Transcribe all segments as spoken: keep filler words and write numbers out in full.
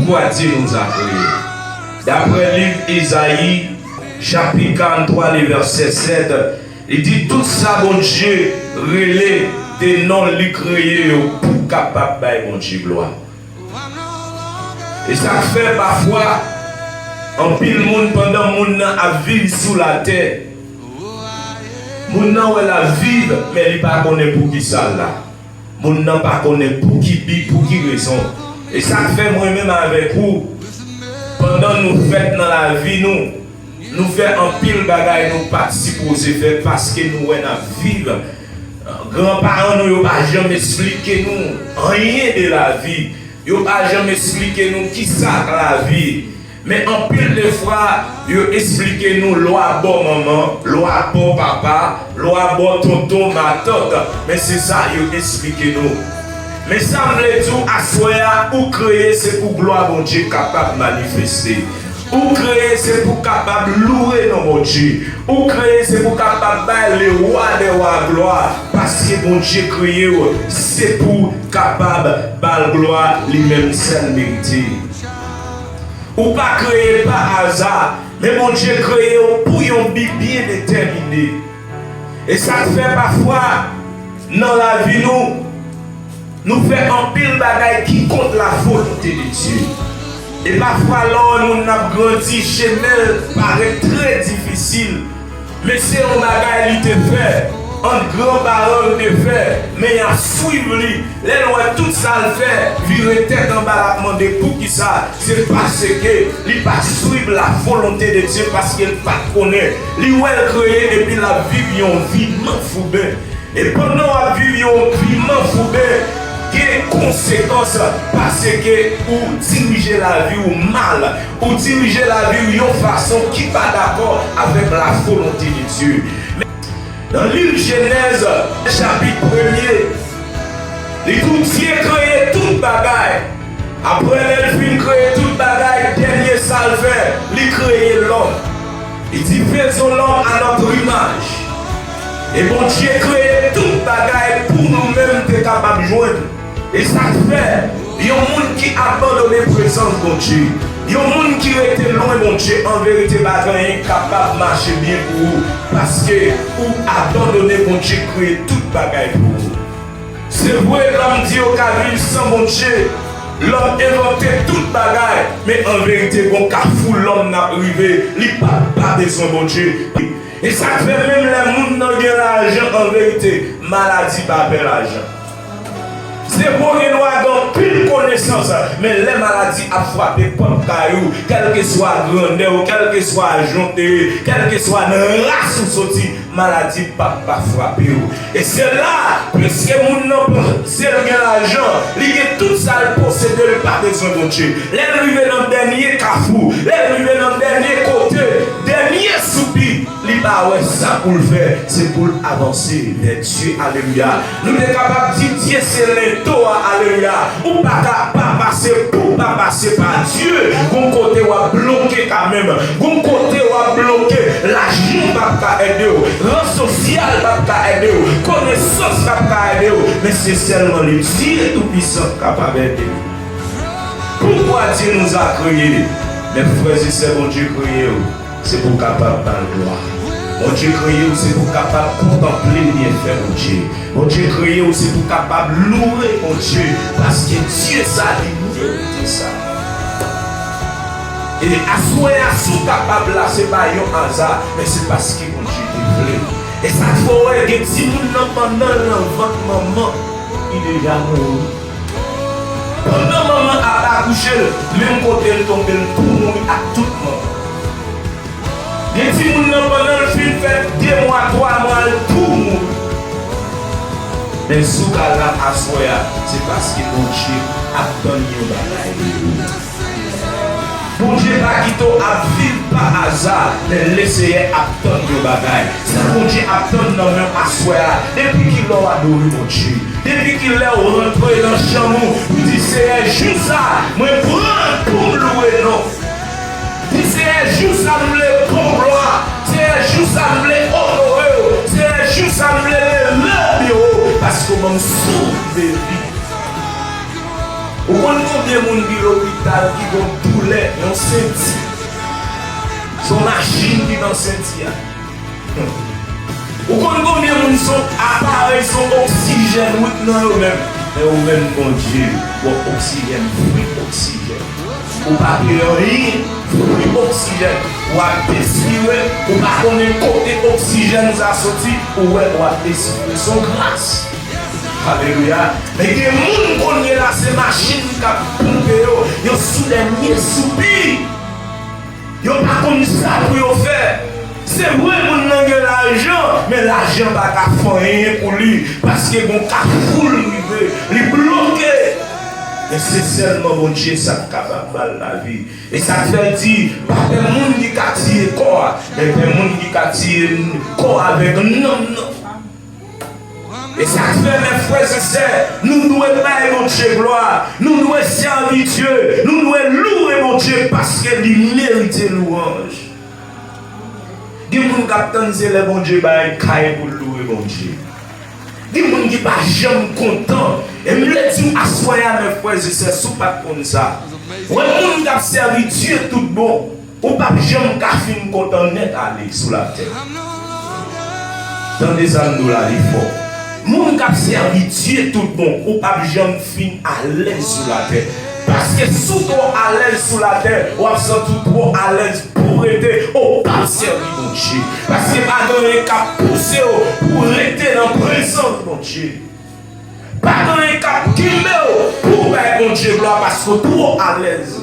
Poukwa Dye nou a kreye? Daprè liv Izayi, chapit karannntwa, le vèsè sèt, li di, tout sa Bondye rele de non li kreye yo pou kapab bay Bondye glwa. E sa k fè pafwa, anpil moun, pandan moun nan ap viv sou latè, moun nan wè l ap viv, men li pa konnen poukisa l la. Moun nan pa konnen pou ki bi, pou ki rezon. E sa k fè mwen menm avèk ou, pandan nou fèt nan lavi nou, nou fè anpil bagay nou pa t sipoze fè paske nou wè n ap viv. Granparan nou yo pa janm esplike nou anyen de lavi. Yo pa janm esplike nou kisa k lavi. Men anpil de fwa, yo esplike nou lwa bò manman, lwa bò papa, lwa bò tonton, matant. Men se sa yo esplike nou. Men sa m vle di w, aswè a, ou kreye se pou glwa Bondye kapab manifeste. Ou kreye se pou kapab louwe non Bondye. Ou kreye se pou kapab bay le roi des rois glwa, paske Bondye kreye w, se pou kapab ba l glwa li menm sèl merite. Ou pa kreye pa aza, men Bondye kreye w pou yon bi byen detèmine. E sa k fè pafwa, nan lavi nou, nou fè anpil bagay ki kont la volonte de Dye. E pafwa, lè w wè moun nan ap grandi, chemen l parèt trè difisil. Men se yon bagay li te fè, ant granparan l te fè, men y ap swiv li. Lè l wè tout sa l fè vire tèt anba, l ap mande poukisa. Se paske li pa t swiv la volonte de Dye, paske l pa t konnen. Li wè l kreye epi l ap viv yon vi manfouben. E pandan w ap viv yon vi manfouben, gen konsekans paske ou dirije lavi w mal. Ou dirije lavi w yon fason ki pa dakò avèk la volonte de Dye. Nan liv Jenèz, chapit premye, li di w Dye kreye tout bagay. Apre lè l fin kreye tout bagay, dènye sa l fè, li kreye lòm. Li di, faisons l'homme à notre image. E Bondye kreye tout bagay pou nou menm te kapab jwenn. E sa k fè, yon moun ki abandone prezans Bondye, yon moun ki rete lwen Bondye, an verite, pa gen anyen k kapab mache byen pou ou, paske ou abandone Bondye kreye tout bagay pou ou. Se vre, lòm di yo ka viv san Bondye, lòm envante tout bagay, men an verite, gon kafou lòm nan rive, li pa, pa bezwen Bondye. E sa k fè menm lè moun nan gen lajan, an verite, maladi pa pè lajan. Se bon, gen dwa gen anpil konesans, men lè maladi ap frape pòt kay ou, kèlkeswa grandè w, kèlkeswa jan w te ye, kèlkeswa nan ras ou soti, maladi p ap pa frape w. E se la, piske moun nan panse l gen lajan, li gen tout sa l posede, li pa bezwen Bondye. Lè l rive nan dènye kafou, lè l rive nan dènye kote, dènye soupi, li pa wè sa pou l fè, se pou l avanse vè Dye. Alelouya. Nou te kapab di Dye se lento a. Alelouya. Ou pa ka pa pase pou pa pase pa Dye. Gon kote w ap bloke kanmenm. Gon kote w ap bloke. Lajan p ap ka ede w. Ran sosyal p ap ka ede w. Konesans p ap ka ede w. Men se sèlman le Dieu Tout-Puissant k kapab ede w. Poukwa Dye nou a kreye? Men frè e sè, Bondye kreye w, se pou w kapab ba l glwa. Bondye kreye w, se pou w kapab kontanple byenfè Bondye. Bondye kreye w, se pou w kapab louwe Bondye, paske Dye sa, li merite sa. E aswè a, si w kapab la, se pa yon aza, men se paske Bondye te vle. E sa k fè w wè gen timoun nan pandan l nan vant manman, li deja mouri. Pandan manman ap akouche l, menm kote l tonbe, l tou mouri ak tout manman. Gen timoun nan, pandan l fin fèt de mwa, twa mwa, l tou mouri. Men si w ka la aswè a, se paske Bondye ap tann yon bagay de ou. Bondye pa kite w ap viv pa aza, men Leseyè ap tann yon bagay. Sa Bondye ap tann nan men w aswè a, depi kilè w adore Bondye? Depi kilè w rantre nan chanm ou, ou di, Seyè, jou sa, mwen pran l pou m louwe non w? Di, Seyè, jou sa, m vle ba w glwa. Seyè, jou sa, m vle onore w. Seyè, jou sa, m vle leve w pi wo, paske w ban m souf de vi. Ou konn konbyen moun ki lopital? Ki gon doulè, yon senti. Se yon machin ki nan senti a. Ou konn konbyen moun se yon aparèy, se yon oksijèn wi k nan yo menm. Men ou menm Bondye, bon oksijèn, fri oksijèn. Ou pa peye anyen, fri oksijèn. W ap espire, ou pa konnen kote oksijèn sa soti, ou wè w ap espire. Se yon gras. Alelouya. Men gen moun kounye la, se machin k ap ponpe yo, yo sou dènye soupi. Yo pa konn sa pou yo fè. Se vre, moun nan gen lajan, men lajan pa ka fè anyen pou li, paske gon kafou l rive, li bloke. Men se sèlman Bondye sa k kapab ba l lavi. E sa k fè l di, pa pè moun ki ka tiye kò a, men pè moun ki ka tiye kò a avèk nanm nan. E sa k fè, mè frè e sè, nou dwe bay Bondye glwa, nou dwe sèvi Dye, nou dwe louwe Bondye paske li merite lwanj. Gen moun k ap tann se lè Bondye bay kay pou l louwe Bondye. Gen moun ki pa janm kontan. E m vle di w aswè a, mè frè e sè, si w pa t konn sa, wè moun k ap sèvi Dye tout bon, ou p ap janm ka fin kontan nèt ale sou latè. Tande sa m di w la, li fò. Moun k ap sèvi Dye tout bon, ou p ap janm fin alèz sou latè. Paske si w twò alèz sou latè, w ap santi w twò alèz pou w rete, ou p ap sèvi Bondye. Paske pa gen anyen k ap pouse w pou w rete nan prezans Bondye. Pa gen anyen k ap kenbe w pou w bay Bondye glwa paske w twò alèz.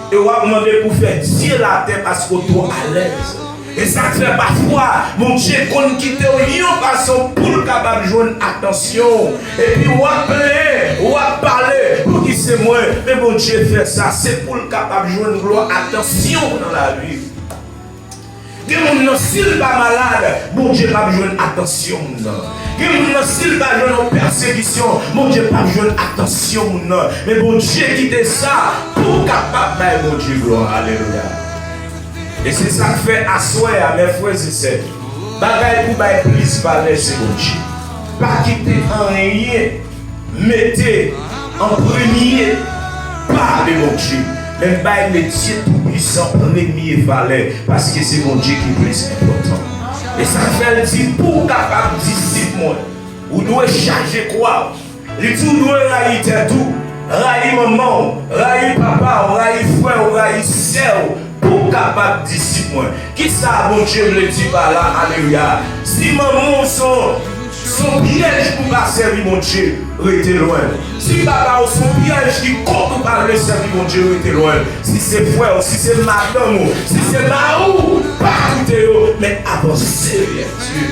E w ap mande pou fè Dye latè paske w twò alèz. E sa k fè pafwa Bondye konn kite w yon fason pou l kapab jwenn atansyon w. Epi w ap plenyen, w ap pale, pouki se mwen? Men Bondye fè sa, se pou l kapab jwenn glwa, atansyon w nan lavi w. Gen moun nan, si l pa malad, Bondye p ap jwenn atansyon moun nan. Gen moun nan, si l pa jwenn yon pèsekisyon, Bondye p ap jwenn atansyon moun nan. Men Bondye kite sa pou w kapab bay Bondye glwa. Alelouya. E se sa k fè aswè a, mè frè e sè, bagay pou bay plis valè se Bondye. Pa kite anyen mete an premye pa de Bondye, men bay Bondye Toupisan premye valè, paske se Bondye ki plis enpòtan. E sa k fè l di, pou w kapab disip mwen, ou dwe chaje kwa w. Li di w dwe rayi tèt ou, rayi manman w, rayi papa w, rayi frè w, rayi sè w, pou w kapab disip mwen. Kisa Bondye vle di pa la? Alelouya. Si manman w se yon, se yon pyèj pou w pa sèvi Bondye, rete lwen l. Si papa w se yon pyèj ki kont ou pa vle sèvi Bondye, rete lwen l. Si se frè w, si se madanm ou, si se mari w, pa koute yo, men avanse vè Dye.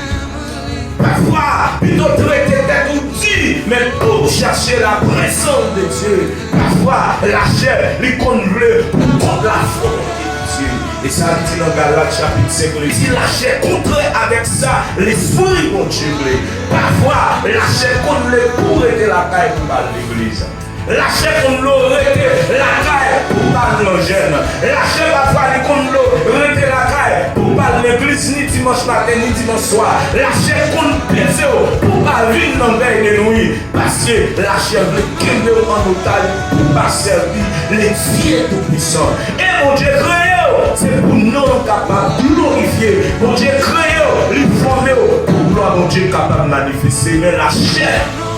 Pafwa, pito trete tèt ou di, men pou chache la prezans de Dye. Pafwa, lachè, li konn vle pou kont lavolonte de Dye. E sa l di nan Galat chapit senk, li di, lachè kontrè avèk sa Lespri Bondye vle. Pafwa, lachè konn vle pou w rete lakay pou w al legliz. Lachè konn vle w rete lakay pou w pa al nan jèn. Lachè pafwa li konn vle w rete lakay pou w pa al legliz ni dimanch maten ni dimanch swa. Lachè konn peze w pou w pa vin nan vèy de nwi. Paske lachè vle kenbe w an otaj pou w pa sèvi Ledye Toupisan. E Bondye kreye w, se pou non l kapab glorifye. Bondye kreye w, li fòme w pou glwa Bondye kapab manifeste. Men lachè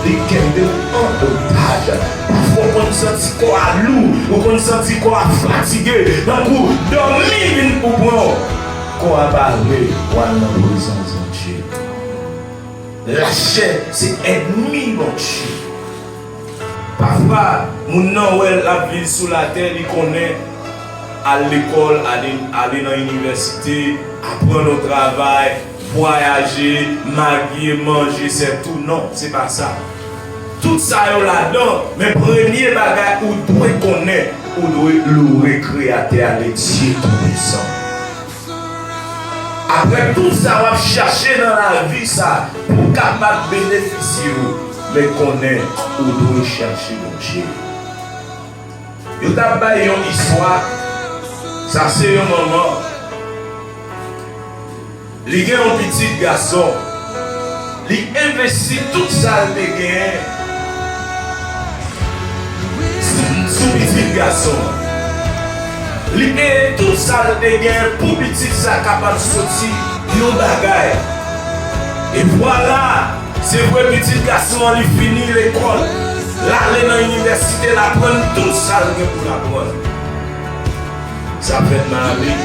li kenbe w an otaj. Pafwa w konn santi kò a lou, ou konn santi kò a fatige, tankou dòmi vin pou pran w. Kò a pa vle w al nan prezans Bondye. Lachè se ènmi Bondye. Pafwa, moun nan wè l ap viv sou latè, li konnen al lekòl, ale, ale nan inivèsite, aprann yon travay, vwayaje, marye, manje, sètou. Non, se pa sa. Tout sa yo ladan, men premye bagay ou dwe konnen, ou dwe loure Kreyatè a, Ledye Toupisan. Apre tout sa w ap chache nan lavi sa pou w kapab benefisye w, men konnen ou dwe chache Bondye. Yo t ap bay yon istwa. Sa se yon manman. Li gen yon pitit gason. Li envesti tout sa l te genyen sou, sou pitit gason an. Li peye tout sa l te gen pou pitit sa kapab soti yon bagay. E vwala, se vre pitit gason an li fini lekòl, l ale nan inivèsite, l aprann tout sa l gen pou l aprann. Sa fèt nan ale.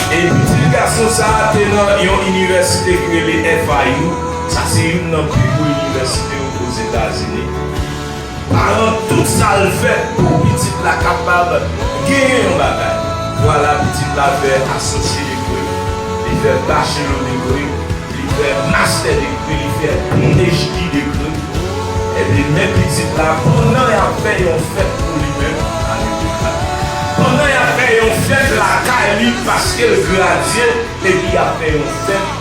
E pitit gason sa a te nan yon inivèsite ki rele F I U. Sa se youn nan pi gwo inivèsite yo Ozetazini. Paran tout sa l fè pou pitit la kapab genyen yon bagay. Vwala pitit la fè asosye degre, li fè bachelor degre, li fè master degre, li fè P H D degre. Epi men pitit la, pandan y ap fè yon fèt pou li menm, alelouya. Pandan y ap fè yon fèt lakay li paske l gradye, epi y ap fè yon fèt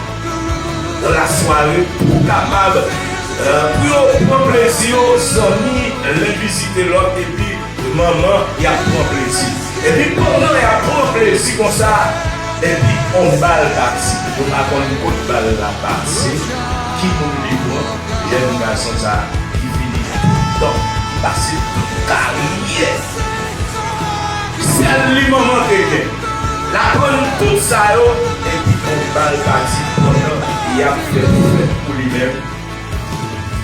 nan lasware pou kapab, eh, pou yo pran plezi yo, zanmi, len vizite lòt, epi manman, y ap pran plezi. Epi pandan y ap pran plezi konsa, epi on bal pati. Yo pa konn kot bal la pase, ki moun li pran. Jèn gason sa ki fini tout tan, ki pase tout karyè. Sèl li manman te gen. L aprann tout sa yo, epi on bal pati pandan y ap fè fèt pou li menm.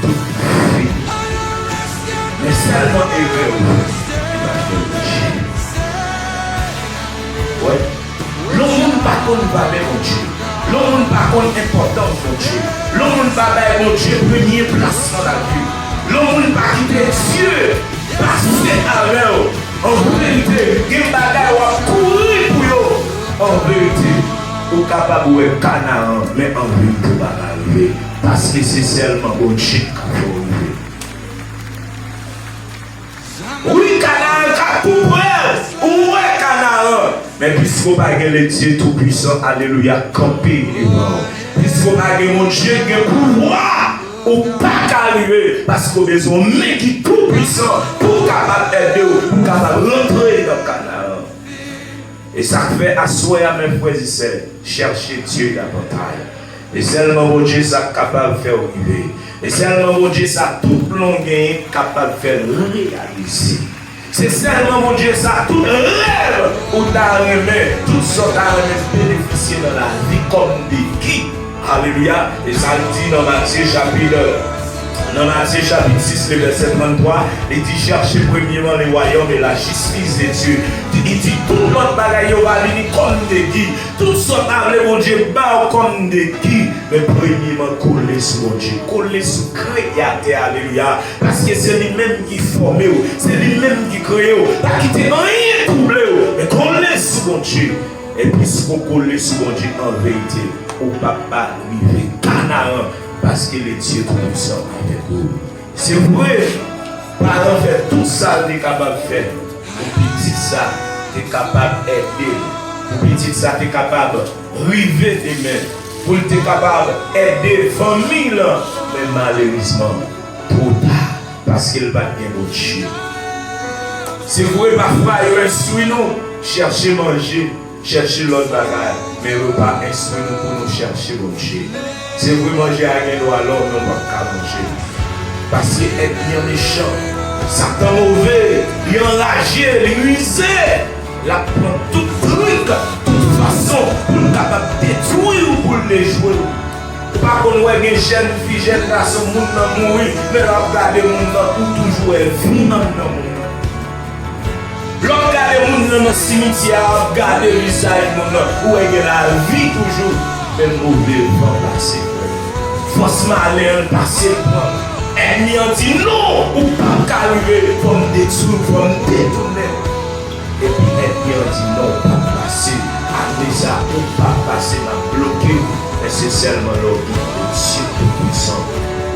Tout fini. Men sèlman erè ou fè, li pa fè Bondye. Wè. Lè yon moun pa konn valè Bondye, lè yon moun pa konn enpòtans Bondye, lè yon moun pa bay Bondye premye plas nan lavi w, lè yon moun pa kite Dye pase avè w, an verite, gen bagay w ap kouri pou yo. An verite, ou kapab wè Kanaran, men an verite, ou pa ka rive. Paske se sèlman Bondye k ka fè w rive. Wi, Kanaran ka tou pre w. Ou wè Kanaran. Men piske w pa gen Ledye Toupwisan, alelouya, kanpe devan w. Piske w pa gen Bondye k gen pouvwa, ou pa ka rive. Paske w bezwen yon men ki toupwisan pou w kapab ede w, pou w kapab rantre nan Kanaran. E sa k fè aswè a, mes frères et sœurs, chèche Dye davantaj. E sèlman Bondye sa k kapab fè w rive. E sèlman Bondye sa tout plan w genyen kapab fè l reyalize. Se sèlman Bondye sa tout rèv ou ta renmen, tout sa w ta renmen benefisye nan lavi kòm degi. Alelouya. E sa l di nan Matye chapit, nan Matye chapit sis, le vèsè tranntwa, li di, cherchez premièrement le royaume et la justice de Dieu. Li di, tout lòt bagay yo va vini kòm degi. Tout sa w ta vle Bondye ba w kòm degi, men premyeman kole sou Bondye, kole sou Kreyatè, alelouya. Paske se li menm ki fòme w, se li menm ki kreye w. Pa kite anyen twouble w, men kole sou Bondye. Epi si w kole sou Bondye an verite, ou p ap pa rive Kanaran, paske Ledye Toupwisan avèk ou. Se vre, paran fè tout sa l te kapab fè pou pitit sa te kapab ede l, pou pitit sa te kapab rive demen, pou l te kapab ede fanmi l, men malerezman, twò ta, paske l pa t gen Bondye. Se vre, pafwa yo enstwi nou, chèche manje, chèche lòt bagay, men yo pa enstwi nou pou nou chèche Bondye. Se vre, manje a gen dwa long, men w p ap ka manje l. Paske ènmi an mechan. Satan move, li anraje, li rize. L ap pran tout trik, tout fason pou l kapab detwi w, pou l dejwe w. Ou pa konn wè gen jèn fi, jèn gason, moun nan mouri, men lè w ap gade moun nan, ou toujou wè vi anndan moun nan. Lè w ap gade moun nan nan simityè a, w ap gade vizaj moun nan, ou wè gen lavi toujou. Men move van pase, frè. Fòs malen an pase l pran. Ènmi an di, non, ou p ap ka rive, fò m detwi w, fò m detounen w. Epi ènmi an di, non, ou p ap pase. Ane sa, ou p ap pase, m ap bloke w. Men se sèlman lè w gen Bondye Toupwisan,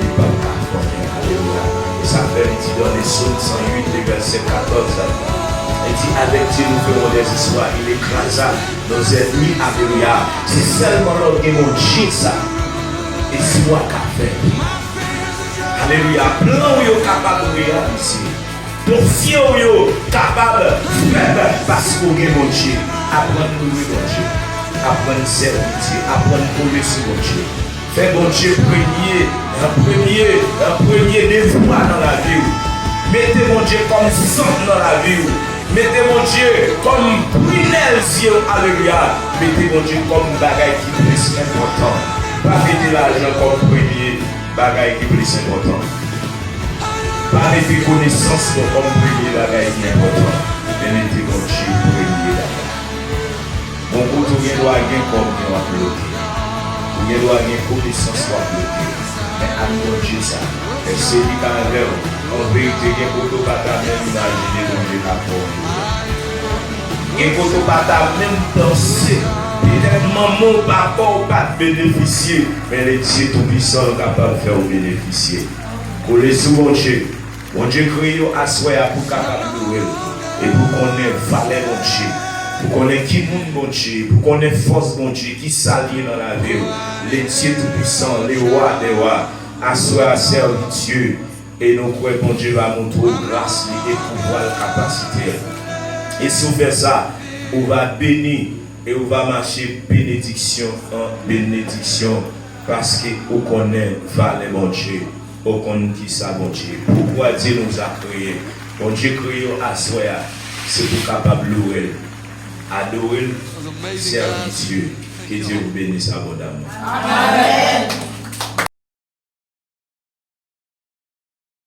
li p ap ka fòme. Alelouya. E sa fè li di nan Sòm san uit, vèsè katòz, li di, avec Dieu nous ferons des exploits, il écrasa nos ennemis. Alelouya. Se sèlman lè w gen Bondye sa, eksplwa ka fèt. Alelouya. Plan w yo kapab reyalize. Dosye w yo kapab fèt paske w gen Bondye. Aprann louwe Bondye. Aprann sèvi Dye. Aprann kole sou Bondye. Fè Bondye premye, premye, premye devwa nan lavi w. Mete Bondye kòm sant nan lavi w. Mete Bondye kòm prinèl zye w. Alelouya. Mete Bondye kòm bagay ki plis enpòtan. Pa mete lajan kòm premye bagay ki plis enpòtan. Pa mete konesans nou kòm premye bagay ki enpòtan. Men mete Bondye premye bagay. Bon, kote ou gen dwa gen kòb, men w ap bloke. Ou gen dwa gen konesans, w ap bloke. Men ak Bondye sa, èske li ka avè w? An verite, gen kote w pa ta menm imajine Bondye ka fè w. Gen kote w pa ta menm panse. Petèt manman w, papa w pa t benefisye, men Letye Toupisan kapab fè w benefisye. Kole sou Bondye. Bondye kreye w aswè a pou w kapab lwe l, e pou w konnen valè Bondye, pou w konnen ki moun Bondye, pou w konnen fòs Bondye, ki sa l ye nan lavi w. Letye Toupisan, Lewa dè wa, aswè a sèvi Dye, e nou kwè Bondye va montre w gras li e pouvwa l, kapasite l. E si w fè sa, ou va beni, e ou va mache benediksyon an benediksyon, paske ou konnen valè Bondye, ou konn kisa Bondye ye. Pourquoi Dieu nous a créés? Bondye kreye w aswè a, se pou w kapab lwe l, adore l, sèvi Dye. Que Dieu vous bénisse abondamment. Amen.